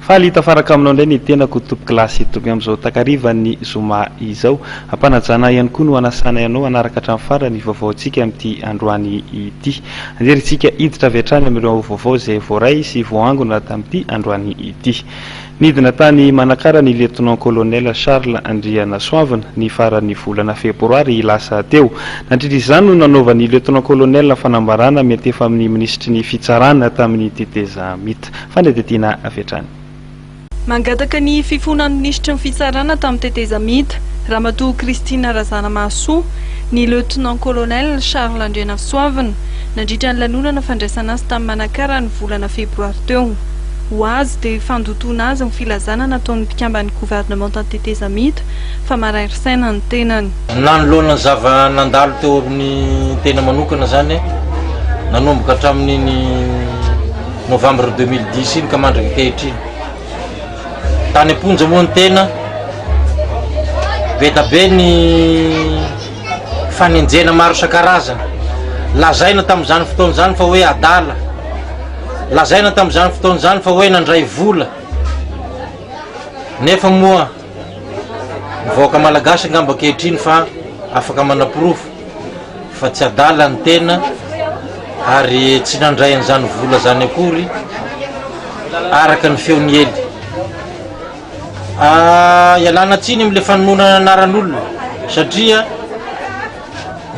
Faly tafaraka aminao indray ny tenako tompokolahy sy tompy amin'izao takarivan'ny zoma izao. Ampanajana ihany koa no anasana ianao hanaraka hatramin'ny farany ny vaovaontsika amin'ity androany ity. Andeha ry tsika hiditra avy hatrany amin'ireo vaovao izay voaray sy voaangona tamin'ity androany ity. Nidina tany Manakara ny Lieutenant Colonel Charles Andrianasoavina ny faran'ny volana febroary lasa teo. Nandritra izany no nanaovan'ny Lieutenant Colonel fanambarana miantefa amin'ny minisitry ny Fitsarana tamin'ny tetezamita. Fanadihadiana avy hatrany. Mangataka ny fifonan'ny minisitry ny Fitsarana tamin'ny tetezamita, Ramatoa Christine Razanamahasoa, ny Lieutenant Colonel Charles Andrianasoavina, nandritra ny lanonana fandraisana azy tany Manakara ny volana febroary teo. Ho azy dia fandotoana azy ny filazana nataon'ny mpikamban'ny governemantan'ny tetezamita fa marary saina ny tenany. Nanoloana ny zava-nandalo teo amin'ny tena manokana izany, nanomboka hatramin'iny novembre 2010 iny ka mandraka ankehitriny. Tany am-ponja moa ny tena, be da be ny fanenjehana maro isan-karazany. Lazaina tamin'izany fotoana izany fa hoe adala, lazaina tamin'izany fotoana izany fa hoe nandray vola, nefa moa ny vahoaka malagasy angamba ankehitriny fa afaka manaporofo fa tsy adala ny tena ary tsy nandray an'izany vola izany akory araka ny feo niely. Ialana tsiny amin'ilay fanononana anaran'olona satria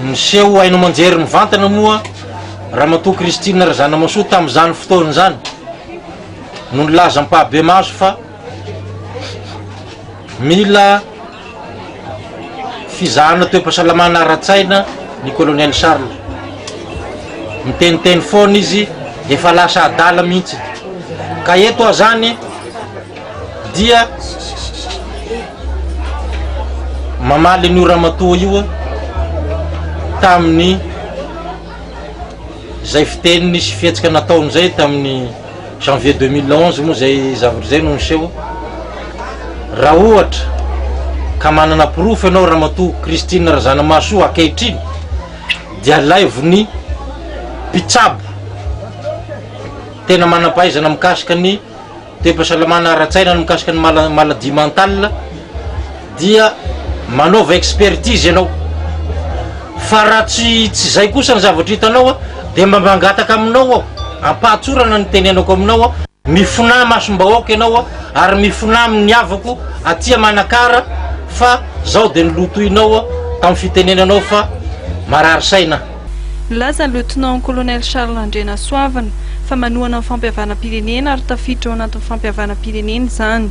niseho haino aman-jery mivantana moa Ramatoa Christine Razanamahasoa tamin'izany fotoana izany no nilaza ampahibemaso fa mila fizahana toe-pahasalamana ara-tsaina ny Colonel Charles. Miteniteny foana izy, efa lasa adala mihitsy. Ka eto aho zany dia mamaly an'io ramatoa io tamin'ny izay fiteniny sy fihetsika nataony izay tamin'ny janvier 2011 moa izay zavatra izay no niseho. Raha ohatra ka manana porofo ianao ramatoa Christine Razanamahasoa ankehitriny dia alaivo ny mpitsabo tena manam-pahaizana mikasika ny toe-pahasalamana ara-tsaina ny mikasika ny maladie mentale dia manaova expertise ianao fa raha tsy tsy zay kosa ny zavatra hitanao dia mba mangataka aminao aho ampahatsorana ny tenenako aminao mifonà masom-bahoaka ianao ary mifonà amin'ny havako aty Manakara fa zao dia nolotoinao tamin'ny fitenenanao fa marary saina. Nilaza ny Lieutenant Colonel Charles Andrianasoavina fa manohana ny fampihavanam-pirenena ary tafiditra ao anatin'ny fampihavanam-pirenena izany.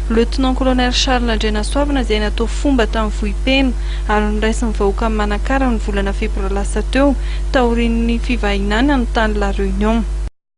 Lieutenant Colonel Charles Andrianasoavina izay natao fomba tamin'ny Vohipeno ary noraisin'ny vahoakan'i Manakara ny volana febroary lasa teo taorian'ny fivahinany tany La Réunion.